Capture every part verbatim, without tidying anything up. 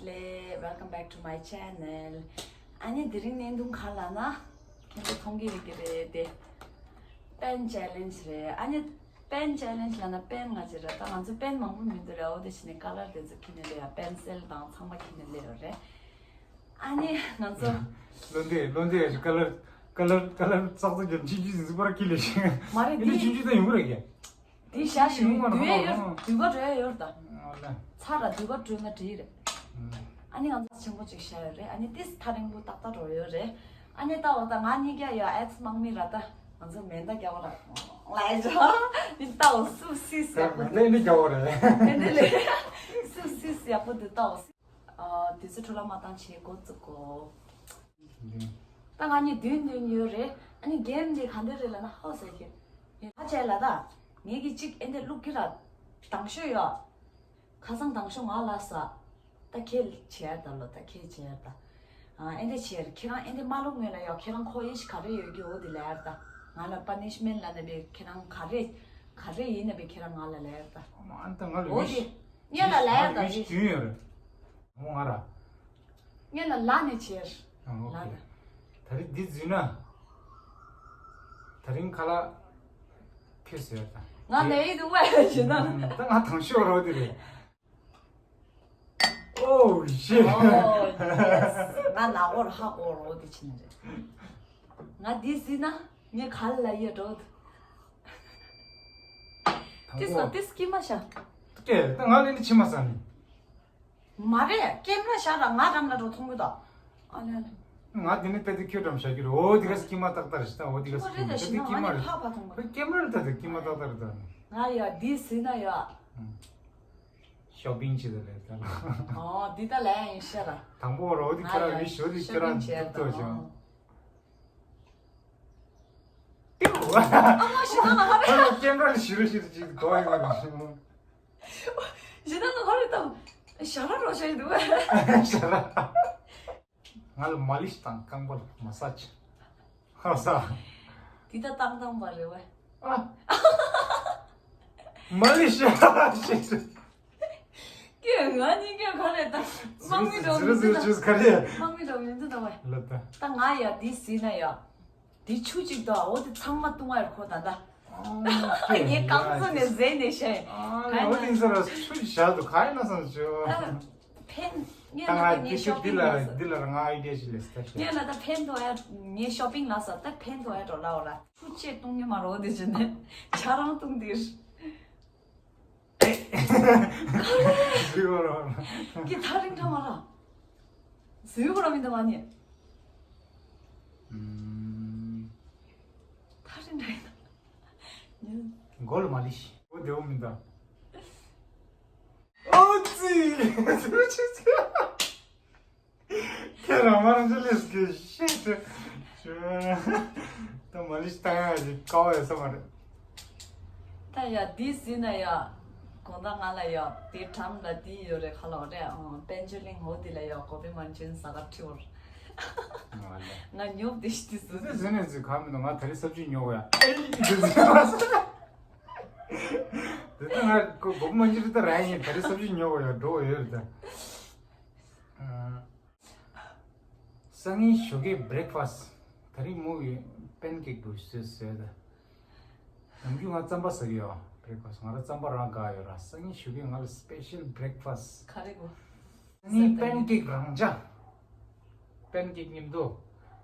ལེ། Welcome back to my channel. ཨ་ནི་དེ་རིང་བརྙན་ཐུང་ག་ལབ་ན། ཁྱེད་ཚོ་མཐོང་གི་ཡོད་ཀྱི་རེད་དེ། Pen challenge རེད། ཨ་ནི་pen challenge ལབ་ན་པེན་ང་ཅི་རེད། ད་ང་ཚོ་པེན་མང་པོ་མི་འདུག་རེད། འོ་དེ་བྱས་ནས་ཀ་ལར་དེ་ཚོ་ཁྱེར་ནས་སླེབས་ཡ། པེན་སིལ་དང་ཚང་མ་ཁྱེར་ནས་སླེབས་ཡོད་རེད། ཨ་ནི་ང་ཚོ། བློ་འདས་བློ་འདས་ཀ་ལར་ཀ་ལར་ཀ་ལར་ཙག་ཙག་རྒྱབ་ཆུང་ཆུང་ཟིག་པར་ཁྱེར་ལེ་ཤིང་། མ་རེད་ཨ་ནི་དེ། ཆུང་ཆུང་ད་ཡོང་གི་རེད་ཀྱི། དེ་བཞག་ཞིག་ཡོང་མ་རེད། དུས་ཡོད་ཡོད། དུས་བ་འགྲོ་ཡ་ཡོད་ད། ཨ་ལ། ཚར་ལ་དུས་བ་འགྲོ་ན་འགྲིག་རེད། ཨ་ནི་ང་ཚོ་ཆེན་པོ་ཅིག་བཞག་ཡོད་རེད། ཨ་ནི་ཏིས་ཐག་རིང་པོ་ཏག་ཏག་འགྲོ་ཡོད་རེད། ཨ་ནི་ལྟ་འོ་ད་ང་གཉིས་ཀ་ཡ་ཨེགས་དམག་མི་ར་ད། ང་ཚོ་མེ་མདའ་རྒྱག་པ་ར། ལ་ཡ་ཇོ། ནི་ལྟ་འོ་སུ་སིས་ཡག་པོ་མེ་མདའ་ནི་རྒྱག་པ་རེད། དེ་འདི་ལས་སུ་སིས་ཡག་པོ་འདུག་ལྟ་འོ། ཨ། དུས་ཚོད་འཕྲོ་བརླག་མ་བཏང་བྱས་འགོ་བཙུགས་གོ། ད་ང་གཉིས་མདུན་མདུན་ཡོད་རེད། ཨ་ནི་གེམ་འདི་ག་འདྲ་རེད་ལབ་ན་ཧའོ་ཟེར་གི། ཡིན་ཧ་ཆེ་ལ་ད། ངེད་ཀྱི་གཅིག་ཨེ་འདི་བླུག་གི་ར། དང་ཤོས་ཡོད། ཁ་སང་དང་ཤོས་ང་ལ་ཟ། ད་ཁྱེད་བྱེད་ད་ལོ་ད་ཁྱེད་བྱེད་ད། ཨ་ཨེ་འདི་བྱེད་ཁྱེད་རང་ཨེ་འདི་མ་བླུག་སྔོན་ལ་ཡོད་ཁྱེད་རང་ཁོ་ཡེ་ཤི་ག་རེ་ཡོད་ཀྱི་འོ་འདི་ལ་ཡར་ད། ང་ལ་པ་ནི་ཤི་མེན་ལ་ནི་བི་ཁྱེད་རང་ག་རེ། ག་རེ་ཡིན་ན་བི་ཁྱེད་རང་ང་ལ་ལ་ཡར་ད། ཨ་ནི་ད་ང་ལ་འོ་ཡེ་འདི། ཤི། ངས་ལ་ལ་ཡར་ད་ཡེ་ཤི་བི། དུས་ཡོད་རེད། ཨོ་ང་ར། ངས་ལ་ལ་ནས་བྱེད། ཨ་ལ་ཨོ་ཁེ། ད། ད་རེས་འདི་འཛུལ་ན། ད་རིང་ཁ་ལག་ཁེ་ཟེར་ད། ང་ལ་ཡི་དུ་བས་བྱེད་ན། ད་ང་དང་ཤོག་རོ་དེ་རེད། ཨོ་ཤེ། ཨོ་ཡེ་སི། ང་ནག་པོར་ཧ་གོ་རོ་དེ་ཕྱིན་རེད། ང་འདི་ཟིན་ན་ངས་ག་ལ་ཡི་འགྲོ། དང་པོ། ཏིས་ལ་ཏིས་ཀྱི་མ་ཤ། ཏེ་ད་ང་ལ་ནི་ཕྱི་མ་ཟ་ནི། མ་རེད། ཀེམ་ར་ཤར་ར་ང་འགྲམ་ལ་འགྲོ་མཐོང་གི་ད། ཨ་ལེ་ཨ་ལེ། ང་དེ་ནས་ལྟ་དུས་ཁྱོད་འགྲམ་བཞག་གི་རེད། འོ་དེ་ག་སྐྱིད་མ་ཏག་ཏག་རེད། ད་འོ་དེ་ག་ཁྱོད་རེད་ད་སྐྱིད་མ་ཞིག་ན་ཏག་ཏག་རེད། ང་ནི་ཕ་ཕ་མཐོང་གི། ཁྱོད་ཀེམ་ར་ལ་ལྟ་དུས་སྐྱིད་མ་ཏག་ཏག་རེད་ད། ང་ཡ་འདི་ཟིན་ན་ཡ། ཤོ་པིང་བྱེད་ད་ལེ་ད། ཨོ་འདི་ད་ལེ་ཡིན་ཤ་ར། དང་པོ་ར་འོ་དེ་ཁྱོད་ར་ང་ཡ་མི་ཞོ་དེ་ཤོ་ཁྱོད་ར་པིང་བྱེད་འདུག་ད་ཏོ་ཨོ། ཅང་། ཏེའུ། ཨ་མ་ཞིག་ན་ང་ཧ་རེ། ཁྱོད་ར་ཀེམ་ར་ལ་ཞི་རུ་ཞི་རུ་ཅིག་གོ་ཡ་གི་ར། ཞེ་ད་ང་ཧ་རེ་དང་། ཞར་ར་རོ་ཞེ་འདུག་ཞར་ར། ང་ལ་མ་ལིཤ་དང་རྐང་པར་མ་སཱཇ། ཧ་ས། འདི་ད་བཏང་བཏང་པ་རེད་བས། ཨ། མ་ལིཤ་ཞེས། ཀྱེ་ང་གཉིས་ཀྱང་ག་རེ་ད། དམག་མི་འགྲོ་མི་འདུག་ད། ཟེར་ག་རེ། དམག་མི་འགྲོ་མི་འདུག་ད་བས། ལ་ད། ད་ང་ཡ་འདི་ཟིན་ན་ཡ། འདི་ཆུ་གཅིག་དང་འོ་དེ་ཚང་མ་བཏུང་བ་ཡོད་ཁོ་ད་ད། ཨོ་ངའི་རྐང་བཙུགས་ནས་ཟས་ནས་བཤད། ཨ་ནི་འོ་དེ་ཚོ་ལ་ཆུ་བཞག་འདུག་ག་ཡིན་ན་བསམ་བྱུང་། ད་ཕན། ངས་ད་ལ་ད་ང་ངའི་འདི་ཤོ་འདི་པིང་ལ་ལ་ཟ། འདི་ལ་ང་ཨའི་ཌི་ཡ་ཞིག་ལས་ད་ཤོ། ངས་ལ་ད་ཕན་ཐོགས་ཡ་ངའི་ཤོ་པིང་ལ་ཟ་ད་ཕན་ཐོགས་ཡ་འགྲོ་ལ་འོ་ལ་ཆུ་ཆེ་བཏུང་ཉེ་མ་རོ་དེ་བྱས་ནས་ཆ་རང་བཏུང་དེར། ཟི་གོ་རོ། ཀྱེ་ཐག་རིང་ཁྲ་མ་ར། ཟི་གོ་ར་མི་འདུག་ང་ནི། ཐག་རིང་ཁྲ་ཡིན་ན། མགོ་ལ་མ་ལིཤ། འོ་དེ་འོ་མི་འདུག་ཨོ་ཙི། ཁྱེད་རང་མ་རང་ཅི་ལས་ཀྱི་ཤེས་ཏེ། ད་མ་ལིཤ་བཏང་ཡ་ཞིག་དཀའ་བ་ཡོད་ས་མ་རེད། ད་ཡ་འདི་ཟིན་ན་ཡ། དགོང་དག་ང་ལ་ཡ་དེ་གྲམ་ལ་འདི་ཡོད་རེད་ཁ་ལོ་རེད་ཨང་དཔལ་འབྱོར་གླིང་འོ་འདི་ལ་ཡ་གོ་བི་མན་ཆུན་ཟ་ག་ཁྲི་བོར། ང་ལ། ང་ཉོབ་དེ་ཤི་དེ་ཟིན། དེ་ཟིན་ནས་ཟིན་ག་མི་འདུག་ང་ད་རེས་སབ་ཇི་ཉོ་ག་ཡ། ཨེ་ཡི་དེ་ཟིན་མ་ཟིན། དེ་ད་ང་གོ་གོ་བི་མན་ཆུན་ད་ར་ཡིན་ད་རེས་སབ་ཇི་ཉོ་ག་ཡ་འགྲོ་ག་ཡོད་རེད་ད། སང་ཉིན་ཞོགས་ཀའི་བྷི་རེག་ཕ་སི་ཊི། ད་རིང་མོ་ཡི་པན་ཀེག་བུ་བཟོས་བཟོས་ད། ནམ་རྒྱུན་ང་རྩམ་པ་ཟ་གི་ཡོད། བྷི་རེག་ཕ་སི་ཊི་ང་རང་རྩམ་པ་རང་དགའ་ཡོད་ར། སང་ཉིན་ཞོགས་ཀའི་ང་ལ་སི་པེ་ཤལ་བྷི་རེག་ཕ་སི་ཊི། ག་རེ་གོ། སང་ཉིན་པན་ཀེག་རང་ཅག་པན་ཀེག་མཉམ་དུ་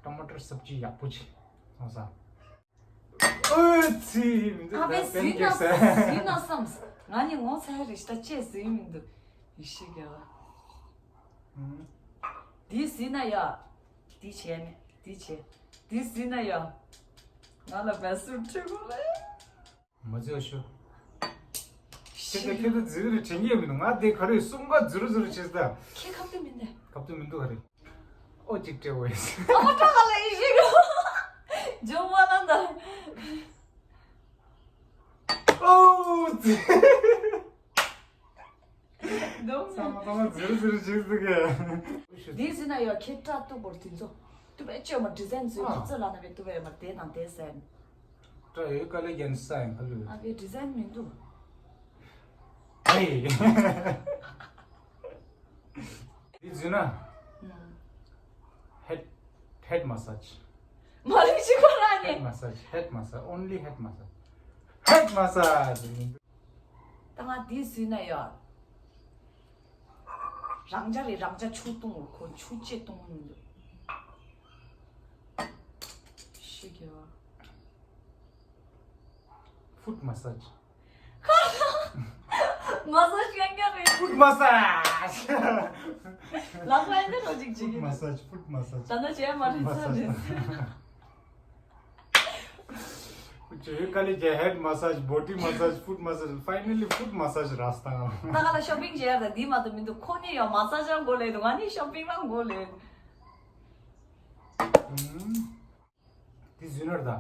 ཊ་མ་ཊར་སབ་ཇི་ཡག་པོ་ཅིག་ཚོང་ས། ཨོ་ཙི། མི་འདུག་ཨ་བས་ད་པན་ཀེག་ཟེར། ཟིན་ན་བསམ། ང་ནི་ངོ་ཚ་ཡ་རེ་ཞིག་ད་ཅེས་ཟིན་མི་འདུག་ཡེ་ཤེས་རྒྱལ་བ། ཨུམ། འདི་ཟིན་ན་ཡ། འདི་བྱས་ནས་འདི་བྱས། འདི་ཟིན་ན་ཡ། ང་ལ་བེ་སུ་ཁྲི་གོ་ལེ། མ་ཚོད་ཤོ། ཁྱེད་ཚོ་ཁྱེད་ཚོ་ཛི་རུ་དྲན་གྱི་མི་འདུག་ང་དེ་ག་རེ་གསུམ་ཀ་ཛི་རུ་ཛི་རུ་བྱེད་ས། ཁྱེད་ཁ་ཏུ་མི་འདུག་ཁ་ཏུ་མི་འདུག་ག་རེ། ཨོ་གཅིག་སྤྲད་འོས། ཨ་མ་ཏྲ་ག་ལ་ཡི་ཤི་གོ། ཇོ་མ་ལ་ད། ཨོ་ཙི། ཚང་མ་ཚང་མ་ཛི་རུ་ཛི་རུ་བྱེད་ཟིག་གི། འདི་ཟིན་ན་ཡོད་ཁྱེད་སྐྲ་གཏུབ་པོར་དེ་ཚོ། གཏུབ་པའི་བཅོས་མ་ཌི་ཛའིན་བཟོས་ཨ། ཁྱེད་ཚོ་ལ་ན་བའི་གཏུབ་པའི་མ་དེ་དང་དེ་ཟེར། སྐྲ་ཡོད་དཀའ་ལས་རྒྱན་ས་ཡིན་ཁ་ལུ། ཨ་བའི་ཌི་ཛའིན་མི་འདུག་ཨེ། འདི་བཟོས་ན། ཧེད་ཧེད་མ་སཱཇ། མ་རིག་ཤི་ཁོ་རང་ནི། ཧེད་མ་སཱཇ། ཧེད་མ་སཱཇ། ཨོན་ལི་ཧེད་མ་སཱཇ། ཧེད་མ་སཱཇ། ད་ང་འདི་བཟོས་ན་ཡ། རང་ཅག་རེད། རང་ཅག་ཆུ་བཏུང་། ཁོ་ཆུ་ཅེ་བཏུང་མི་འདུག་ཤི་གི་བ། ཧྥུཊ་མ་སཱཇ། མ་སཱཇ་ཡང་ཡང་རེད། ཧྥུཊ་མ་སཱཇ། ལག་པ་ཡང་འདི་རོ་ཅིག་ཅིག་ཧྥུཊ་མ་སཱཇ། ཧྥུཊ་མ་སཱཇ། ད་ནི་བྱས་མ་རེད། ཧྥུཊ་མ་སཱཇ། ཚར་རེད། ཁོ་ཚོས་ཀ་ལི་ཇ་ཧེད་མ་སཱཇ། བོ་ཌི་མ་སཱཇ། ཧྥུཊ་མ་སཱཇ། ཕའི་ནལ་ལི་ཧྥུཊ་མ་སཱཇ་རག་སོང་ང་། ད་ག་ལ་ཤོ་པིང་བྱེད་ཡ་ད་འདི་མ་གཏོགས་མི་འདུག་ཁོ་གཉིས་ཡང་མ་སཱཇ་ཡང་མགོ་ལས་འདུག་ང་གཉིས་ཤོ་པིང་ཡང་མགོ་ལས། ཨུམ། དེ་བཟོས་ན་རེད་ད།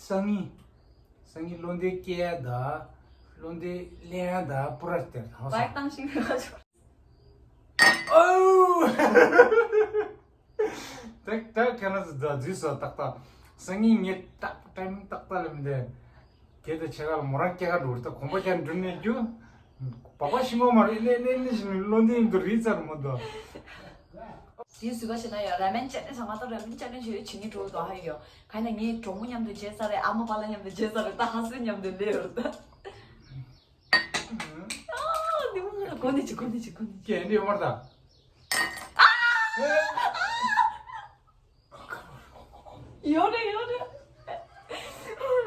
སང་ཉིན། སང་ཉིན་བློ་འདས་སྐྱེལ་ཡ་ད། བློ་འདས་ལེན་ཡ་ད་པུ་ར་སྟེར་ད་ཧོ་སང་། བའི་བཏང་ཤིང་རེད་པ། ཨོ། ཏག་ཏག་ཁ་ན་ཟི་ད་འཛུལ་སོ་ཏག་ཏག་སང་ཉིན་ངས་ཏག་ཊའི་མིང་ཏག་ཏག་ལ་མི་འདེ། དེ་ད་ཆེ་ག་ལ་མོ་རང་སྐྱེ་ག་འགྲོ་རེད་ད་གོམ་པ་ཀྱང་འགྲུལ་ནས་རྒྱུ། པགས་པ་ཤིང་གོ་མ་རེད་ལེ་ལེ་ལེ་ཞིག་བློ་འདས་ཡིན་དུ་རིས་ཙམ་མོ་དོ། དེའི་ཟུར་ཁ་ཞིག་ན་ཡང་ར་མེན་ཅ་ལེན་ང་ད་ར་མེན་ཅ་ལེན་ཞུ་བྱེད་ཉིད་འགྲོ་དོ་ཧ་ཡོ། ག་ན་ངའི་གྲོགས་མོ་མཉམ་དུ་བྱེད་ས་རེད། ཨ་མ་པ་ལ་མཉམ་དུ་བྱེད་ས་རེད། ད་ཧ་སུ་མཉམ་དུ་ལེ་ཡོད་ད། ཨ་ནི་མོ་ང་གོ་ནི་ཅི་གོ་ནི་ཅི་གོ་ནི་ཅི། ཀྱེ་འདི་མར་ད། ཡོད་རེད་ཡོད་རེད།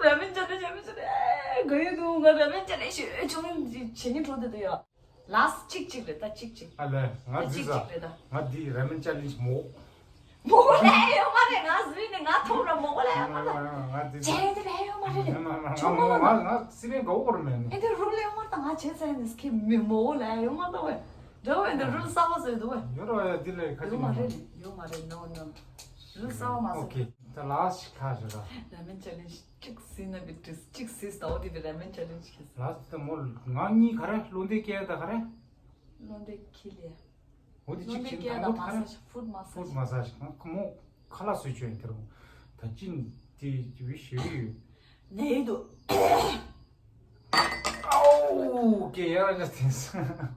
ར་མེན་ཅ་ལེན་བྱེད་མི་ཅི་རེད། ག་ཡོད་དུ་ང་ར་མེན་ཅ་ལེན་ཞུ་བྱུང་བྱེད་ཉིད་འགྲོ་དེ་དུ་ཡོད། ལཱསི་ཊི་གཅིག་གཅིག་རེད་ད་གཅིག་གཅིག་ཨ་ལས་ང་ད་འདི་གཅིག་ཟ། གཅིག་རེད་ད། ང་འདི་ར་མེན་ཅ་ལེན་མོ། མོ་ལས་ཡོད་མ་རེད། ང་ཟུས་ནས་ང་ཐོབ་ར་མོ་ལས་ཡོད་མ་རེད། ང་འདི་ཟ། ཇེ་འདི་ལས་ཡོད་མ་རེད། ང་ང་ང་ང་སི་རེན་ག་འོག་ར་མེད་ནི། ཨེ་འདི་རུལ་ཡོད་མ་རེད་ད། ང་བྱས་ཚར་ནས་སི་ཁེ་མི་མོ་ལས་ཡོད་མ་རེད་ད་ཝེ། འདྲ་ཝེ་འདི་རུལ་གསར་པ་བཟོས་འདུག་ཝེ། ཡོད་ར་ཡ་འདི་ལས་ཁ་ཡོད་ཅིག་མ་མ་རེད། ཡོད་མ་རེད། ནོ་ནོ། རུལ་གསར་པ་མ་བཟོས། ཨོ་ཁེ། ད་ལཱསི་ཊི་ཁ་ཞིག་ར། ར་མེན་ཅ་ལེན་གཅིག་ཟིན་ན་བི་ཏིས་གཅིག་ཟིན་ད་འོ་དེ་བི་ར་མེན་ཅ་ལེན་གཅིག་ལཱསི་ཊི་ད་མོ་ང་གཉིས་ག་རེ་བློ་འདས་སྐྱེལ་ད་ག་རེ། བློ་འདས་ཁྱི་ལས། འོ་དེ་གཅིག་བློ་འདས་སྐྱེལ་ད་མ་སཱཇ་ཧྥུཊ་མ་སཱཇ། ཧྥུཊ་མ་སཱཇ་ང་ཁོ་མོ་ཁ་ལག་བཟོས་བཅོས་ཡིན་དེ་རུ་ད་ཅི་དེ་བི་ཞུ་ཡི་ཡོད། ནས་འདུག་ཨའུ་ཀེ་ཡ་ར་ཇ་དེ་སང་།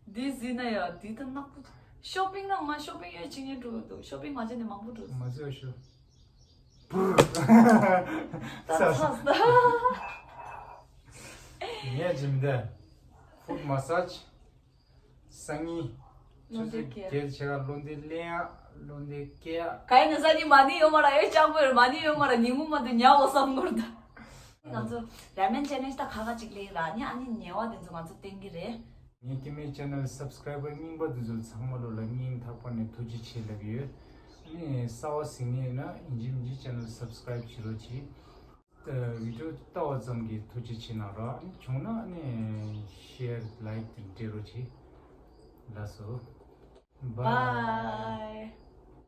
འདི་ཟིན་ན་ཡ་འདི་ད་ནག་པོ། ཤོ་པིང་ན་ང་ཤོ་པིང་ཡོད་ཅིག་ཡིན་འགྲོ་འདུག་ཤོ་པིང་མ་བྱས་ནས་མང་པོ་འགྲོ། མ་བྱས་ཤོ། ད་ཚ་ས། ངས་ཇིམ་དེ། ཧྥུཊ་མ་སཱཇ། སང་ཉིན། བློ་འདས་སྐྱེལ། ཆུ་ཚོད་བརྒྱད་ཆེ་ག་བློ་འདས་ལེན་ཡ། བློ་འདས་སྐྱེལ་ཡ། ག་ཡིན་ན་སང་ཉིན་མ་ཎི་ཡོད་མ་ར་ཨེ་ཅང་པོ་ཡོད་མ་ཎི་ཡོད་མ་ར་ཉིན་གུང་མ་དུ་ཉལ་འོ་བསམ་གོ་ར་ད། ང་ཚོ་ར་མེན་ཅ་ལེན་ད་ཁ་ཁ་ཅིག་ལས་ར་ནི་ཨ་ནི་ཉེ་བ་དེ་ཚོ་ང་ཚོ་བསྟན་གི་རེད། ངའི་སྐྱེ་དམན་ཆེ་ནལ་སབ་སི་ཀ་རའི་བར་རྙིང་པ་འདི་ཚོ་ཚང་མ་ལོ་ལ་སྙིང་ཐག་པ་ནས་ཐུགས་རྗེ་ཆེ་ལབ་ཡོད། ཨ་ནི་གསར་བ་གཟིགས་མཁན་ཡིན་ན་ཡིན་གཅིག་མིན་གཅིག་ཆེ་ནལ་སབ་སི་ཀ་རའི་བྱེད་རོགས་གྱིས། བི་ཌིའོ་ལྟ་བ་ཙམ་གྱིས་ཐུགས་རྗེ་ཆེ་གནང་རོགས། ཨ་ནི་བྱུང་ན་ཨ་ནི་ཤེར་ལའིཀ་དེ་སྤྲད་རོགས་གྱིས། ལགས་སོ། Bye.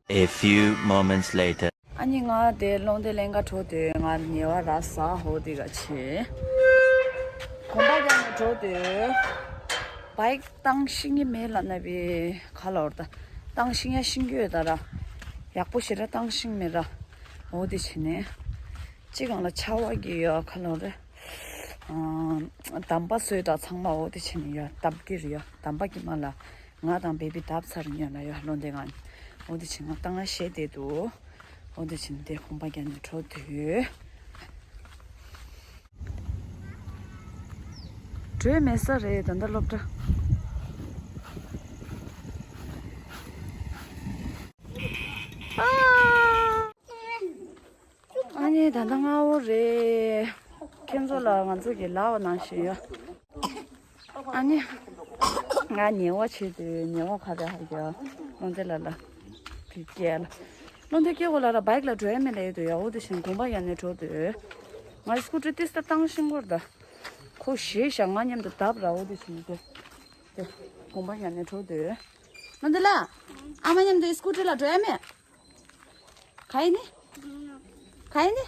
A few moments later. ཨ་ནི་ང་དེ་ལོང་དེ་ལེན་ག་འགྲོ་དུས་ང་ཉེ་བ་ར་ས་ཧོ་དེ་ག་ཆེ། གོམ་པ་རྒྱག་ནས་འགྲོ་དུས། བའིཀ་བཏང་ཤེས་ཀྱི་མེད་ལབ་ན་བི་ག་ལ་འོར་ད། བཏང་ཤེས་ཡ་ཤེས་ཀྱི་ཡོད་ད་ར། ཡག་པོ་ཞེ་དྲག་བཏང་ཤེས་མེད་ར། འོ་དེ་བྱས་ནས། ཅི་གང་ལ་ཆར་པ་གི་ཡ་ག་ལ་འོར་རེད། ཨ། འདམ་པ་སོས་དྲ་ཚང་མ་འོ་དེ་བྱས་ནས་ཡ་བཏབ་ཀྱི་རེད་ཡ། འདམ་པ་གི་མ་ལ། ང་དང་བེ་བི་བཏབ་ཚར་ཉོན་ལ་ཡ་ལོ་འདི་ང་ནི། འོ་དེ་བྱས་ང་བཏང་ང་ཤེས་བསྡད་འདུག་འོ་དེ་བྱས་ནས་དེ་གོམ་པ་རྒྱག་ནས་འགྲོ་དུས། འགྲོས་མེད་ས་རེད་ད་ལྟ་སློབ་གྲྭ། ཨ་ནི་ད་ལྟ་སྔ་པོ་རེད། ཁྱེད་ཚོ་ལ་ང་ཚོ་གི་ལབ་པ་ནང་བཞིན་ཡོད། ཨ་ནི། ང་ཉེ་བ་བྱེད་དུས་ཉེ་བ་ཁ་བའི་ཧ་གི་ལོ་འདི་ལ་ལ། བི་སྐད་ལ། ལོ་འདི་སྐད་གོ་ལ་ར་བའིཀ་ལ་འགྲོ་ཡ་མེད་ལ་ཡོད་དུ་ཡ་འོ་དེ་བཞིན་དགོན་པ་ཡ་ནས་འགྲོ་དུས། ང་སྐུ་ཊི་ཏིས་ད་བཏང་ཤིང་གོར་ད། ཁོ་ཞེས་བཞག་ང་མཉམ་དུ་བརྡབ་ར་འོ་དེ་བཞིན་དེ། དེ། དགོན་པ་ཡ་ནས་འགྲོ་དུས། ལོ་འདི་ལ། ཨ་མ་མཉམ་དུ་སྐུ་ཊི་ལ་འགྲོ་ཡ་མེད། ག་ཡིན་ནི། ག་ཡིན་ནི།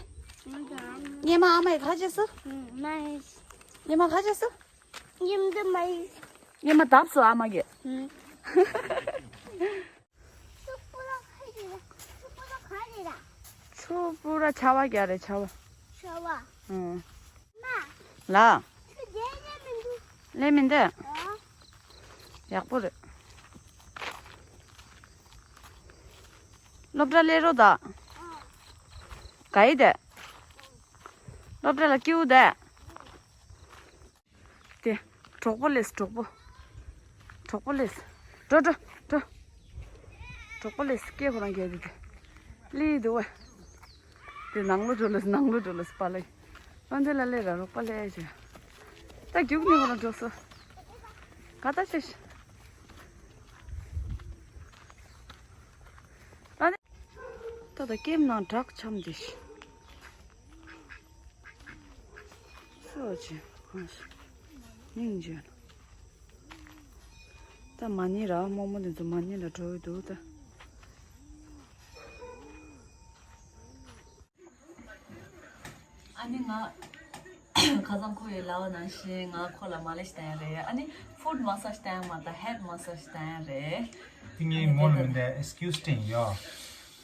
སྔས་མ་ཨ་མ་ཡི་ག་བྱས་སོ། སྔས་མ་ག་བྱས་སོ། ཉིམ་དུ་མ་ཡིན། ཉི་མ་བརྡབས་སོ་ཨ་མ་གིས། ཧུམ། ཆུ་སྤུ་ར་ཁ་རེད་ར། ཆུ་སྤུ་ར་ཁ་རེད་ར། ཆུ་སྤུ་ར་ཆར་པ་རྒྱག་རེད་ཆར་པ། ཆར་པ། ཧུམ། མ། ལ། ཆུ་རྒྱས་ལས་མི་འདུག་ལས་མི་འདུག་ཨ། ཡག་པོ་རེད། སློབ་གྲྭ་སླེབས་རོགས་ད། ག་ཡི་དེ། སློབ་གྲྭ་ལ་སྐྱིའུ་དེ། དེ། གྲོགས་པོ་ལེས་གྲོགས་པོ། གྲོགས་པོ་ལེས། འགྲོ་འགྲོ་འགྲོ། གྲོགས་པོ་ལེས་སྐད་ཁོ་རང་རྒྱག་དེ་དེ། ལི་དུ་བ། དེ་ནང་ལོ་འགྲོ་ལེས་ནང་ལོ་འགྲོ་ལེས་པ་ལེ། ཨ་འདི་ལ་ལེ་ར་རོགས་པ་ལེ་ཞེ། ད་རྒྱུག་ནི་ཁོ་རང་འགྲོ་སོ། ག་ད་ཤེས། ད་ད་ཀེམ་ནང་བྲག་འཆམ་དེ་ཤི། སོ་ཅི། སྙིང་རྗེ། ད་མ་ཎི་ར་རྨོ་མོ་དེ་ཚོ་མ་ཎི་ལ་འགྲོ་ཡི་འདུག་ད། ཨ་ནི་ང་ཁ་སང་ཁོ་ཡི་ལབ་པ་ནང་བཞིན་ང་ཁོ་ལ་མ་ལེ་ཞིག་བཏང་ཡ་རེད། ཨ་ནི་ཧྥུཊ་མ་སཱ་ཇི་བཏང་ཡ་མ་གཏོགས་ཧེཌ་མ་སཱ་ཇི་བཏང་ཡ་རེད། དེ་ངའི་མོ་ལ་མི་འདའ་ཨེགས་ཀིའུ་སི་སྟེང་ཡ།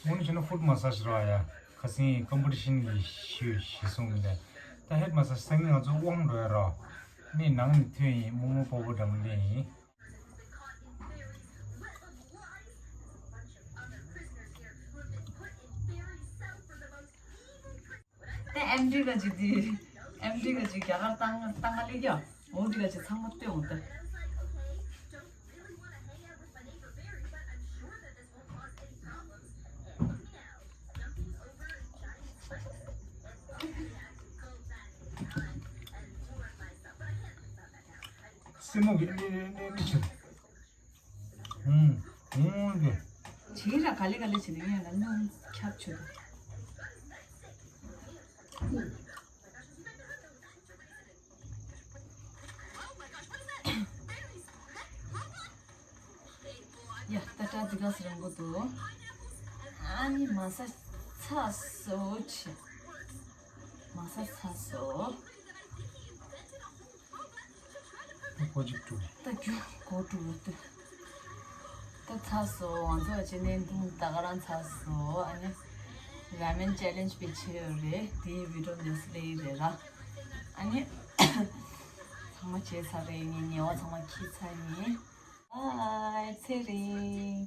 མོ་ནི་བྱས་ན་ཧྥུཊ་མ་སཱ་ཇི་ར་ཡ། ཁ་སང་ཀམ་པི་ཊི་ཤན་གི་ཞུ་ཞུ་སོང་གི་འདའ། ད་ཧེཌ་མ་སཱ་ཇི་སང་ཉིན་ང་ཚོ་དབང་འགྲོ་ཡ་ར། ནི་ནང་ནས་ཐོན་ཡིན། རྨོ་མོ་སྤོ་བོ་འདྲ་མོ་ལེན་ཡིན། དེ་ཨེམ་ཌི་ག་ཅིག་དེ། ཨེམ་ཌི་ག་ཅིག་རྒྱ་གར་བཏང་བཏང་ག་ལེགས་ཀྱང་འོ་དེ་ག་ཅིག་ཚང་མ་སྟོན་འོང་དེ། སེན་མོ་གི་ཨེ་ནི་ཨེ་ནི་ཨེ་ནི་ཆེ། ཨུམ། ཨུམ་གི། བྱེད་ཀྱི་ར་ག་ལེ་ག་ལེ་བྱེད་ནས་ངས་ལ་སྣུམ་ཁྱབ་བྱོས་དང་། ཡ། ད་ལྟ་འདི་ག་སེ་རང་གོ་འདུག་ཨ་ནི་མ་ས་ཚ་སོ་ཆེ། མ་ས་ཚ་སོ། ད་གོ་གཅིག་དྲུག་ད་རྒྱུ་གོ་དྲུག་ལོ་ཏེ། ད་ཚ་སོ། ང་ཚོ་ཨ་ཅེ་ནས་འདུག་ད་ག་རང་ཚ་སོ། ཨ་ནི་ར་མེན་ཅེ་ལེན་ཇི་བྱེད་ཡོད་རེད། དེའི་བི་ཌི་ཡོ་ནས་སླེབས་རེད་ར། ཨ་ནི་ཚང་མ་བྱས་ཚར་རེད། ངའི་ཉེ་བ་ཚང་མ་འཁྱེར་ཚར་ཡིན། ཨ་ཚེ་རིང་།